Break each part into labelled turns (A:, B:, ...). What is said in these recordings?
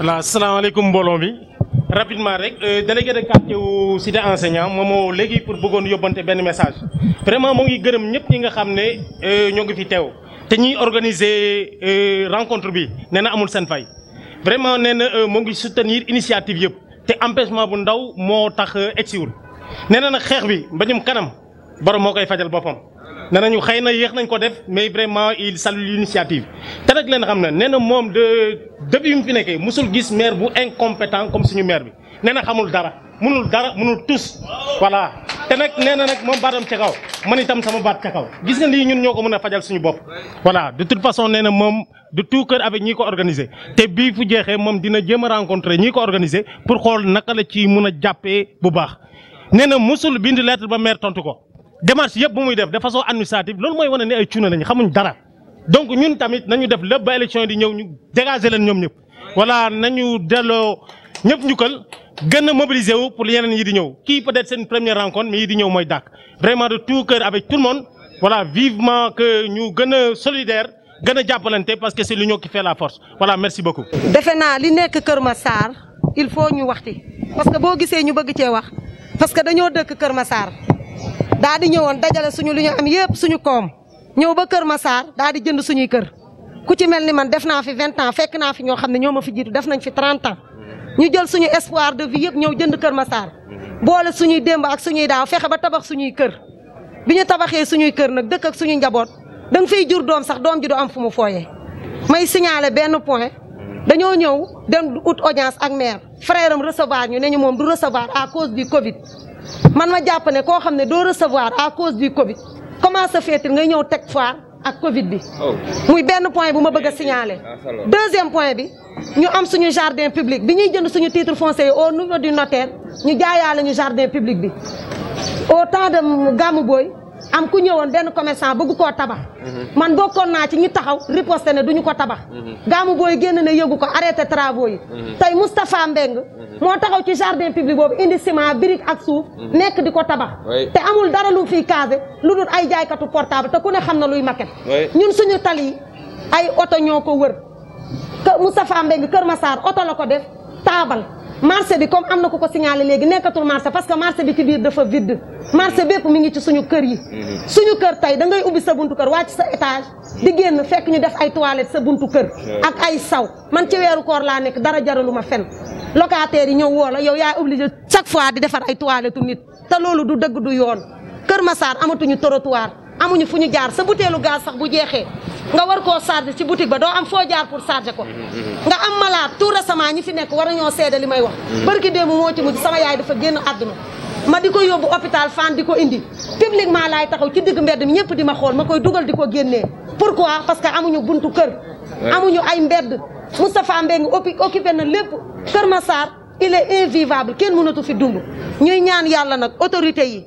A: voilà salaamaaleykum mbooloo mi rapidement rek délégué de quartier wu cité enseignant moom moo léegi pour bëggoon yóbbante benn message vraiment moo ngi gërëm ñëpp ñi nga xam ne ñoo ngi fi teew te ñiy organiser rencontre bi nee na amul seen fay vraiment nee na moo ngi soutenir initiative yëpp te empêchement bu ndaw moo tax egsiwul nee na nag xeex bi mbañum kanam borom moo koy fajal boppam. nee nañu xëy na yéex nañ ko def mais vraiment il salue l'initiative te nag leen xam ne nee na moom depuis mu fi nekkee musul gis maire bu incompétent comme suñu maire bi nee na xamul dara mënul tus voilà te nag nee na nag moom baatam ca kaw man itam sama baat ca kaw gis nga lii ñun ñoo ko mën a fajal suñu bopp. voilà de toute façon nee na moom de tout cœur avec ñi ko organiser te bii fu jeexee moom dina jéem a rencontrer ñi ko organiser pour xool naka la ci mun a jàppee bu baax nee na musul bind lettre ba maire tontu ko. démarche yëpp bu muy def de façon administrative loolu mooy wane ne ay cuuna lañu xamuñ dara donc ñun tamit nañu def lépp ba élection yi di ñëw ñu dégager leen ñoom ñëpp voilà nañu delloo ñëpp njukkal gën a mobiliser wu pour yeneen yi di ñëw kii peut-être c'est une première rencontre mais yi di ñëw mooy dàkk vraiment de tout cœur avec tout le monde voilà vivement que ñu gën a solidaire gën a jàppalante parce que c'est l'union qui fait la force voilà merci beaucoup.
B: defe naa li nekk Kër Massar il faut ñu waxti parce que boo gisee ñu bëgg cee wax parce que dañoo dëkk Kër Massar. daa di ñëwoon dajale suñu lu ñu am yëpp suñu koom ñëw ba Kër Massar daa di jënd suñuy kër ku ci mel ni man def naa fi 20 ans fekk naa fi ñoo xam ne ñoo ma fi jiitu def nañ fi 30 ans ñu jël suñu espoir de vie yëpp ñëw jënd Kër Massar boole suñuy démb ak suñuy daaw fexe ba tabax suñuy kër bi ñu tabaxee suñuy kër nag dëkk ak suñuy njaboot da nga fiy jur doom sax doom ji du am fu mu fooyee may signaler benn point dañoo ñëw dem ut audience ak maire frère am recevoir ñu ne ñu moom du recevoir à cause du Covid. man ma jàpp ne koo xam ne doo recevoir à cause du Covid comment se fait-il ngay ñëw teg foire ak Covid bi. muy benn point bu ma bëgg a signaler. deuxième point bi ñu am suñu jardin public bi ñuy jënd suñu titre foncier au niveau du notaire ñu jaayaale ñu jardin public bi. au temps de Gamou Boy am ku ñëwoon benn commerçant bëgg koo tabax. man bokkoon naa ci ñi taxaw riposte ne duñu ko tabax. Gamou Boy génn ne yëgu ko arrêté travaux yi. tey Moustapha Mbeng moo taxaw ci jardin public boobu indi ciment brique ak suuf nekk di ko tabax te amul dara lu fiy casé lu dul ay jaaykatu portable te ku ne xam na luy maquette ñun suñu tali ay oto ñoo ko wër Moustapha Mbeng Kër Massar oto la ko def taabal marché bi comme am na ku ko signalé léegi nekkatul marché parce que marché bi ci biir dafa vide marché bépp mi ngi ci suñu kër yi suñu kër tey da ngay ubbi sa buntu kër wàcc sa étage di génn fekk ñu def ay toilettes sa buntu kër ak ay saw man ci weeru koor laa nekk dara jaralu ma fen locataires yi ñëw woo la yow yaay obligé chaque fois di defar ay toilettes nit te loolu du dëgg du yoon Kër Massar amatuñu trottoir amuñu fu ñu jaar sa butéelu gaz sax bu jeexee nga war koo charger ci boutique ba doo am foo jaar pour charger ko nga am malade tout récemment ñi fi nekk war nañoo seede li may wax barki démb moo ci mujj sama yaay dafa génn àdduna ma di ko yóbbu hôpital Fann di ko indi publiquement laay taxaw ci digg mbedd mi ñëpp di ma xool ma koy dugal di ko génnee pourquoi parce que amuñu buntu kër amuñu ay mbedd Moustapha Mbeng occupé na lépp Kër Massar il est invivable kenn mënatu fi dund ñuy ñaan yàlla nag autorité yi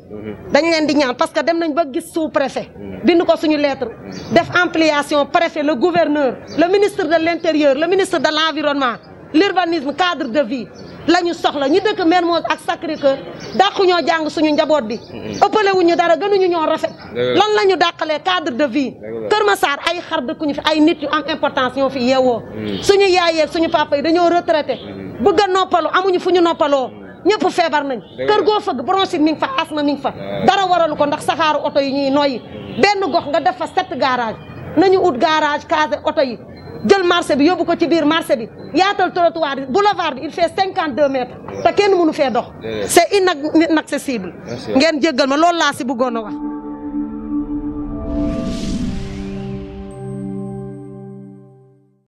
B: dañ leen di ñaan parce que dem nañ ba gis sous préfet bind ko suñu lettre def ampliation préfet le gouverneur le ministre de l'intérieur le ministre de l'environnement l'urbanisme cadre de vie la ñu soxla ñu dëkk Mermoz ak Sacré-Cœur dàqu ñoo jàng suñu njaboot bi ëppale wuñu dara gënuñu ñoo rafet lan la ñu dàqalee cadre de vie Kër Massar ay xar dëkkuñu fi ay nit yu am importance ñoo fi yeewoo suñu yaayee suñu papa yi dañoo retraité bëgg a noppalu amuñu fu ñu noppaloo ñëpp feebar nañ kër goo fëgg bronchite mi ngi fa asma mi ngi fa dara waralu ko ndax saxaaru oto yi ñuy noyyi benn gox nga def fa 7 garage nañu ut garage casé oto yi jël marché bi yóbbu ko ci biir marché bi yaatal trottoir bi boulevard bi il fait 52 mètres te kenn mënu fee dox c'est inaccessible ngeen jéggal ma loolu laa si bëggoon a wax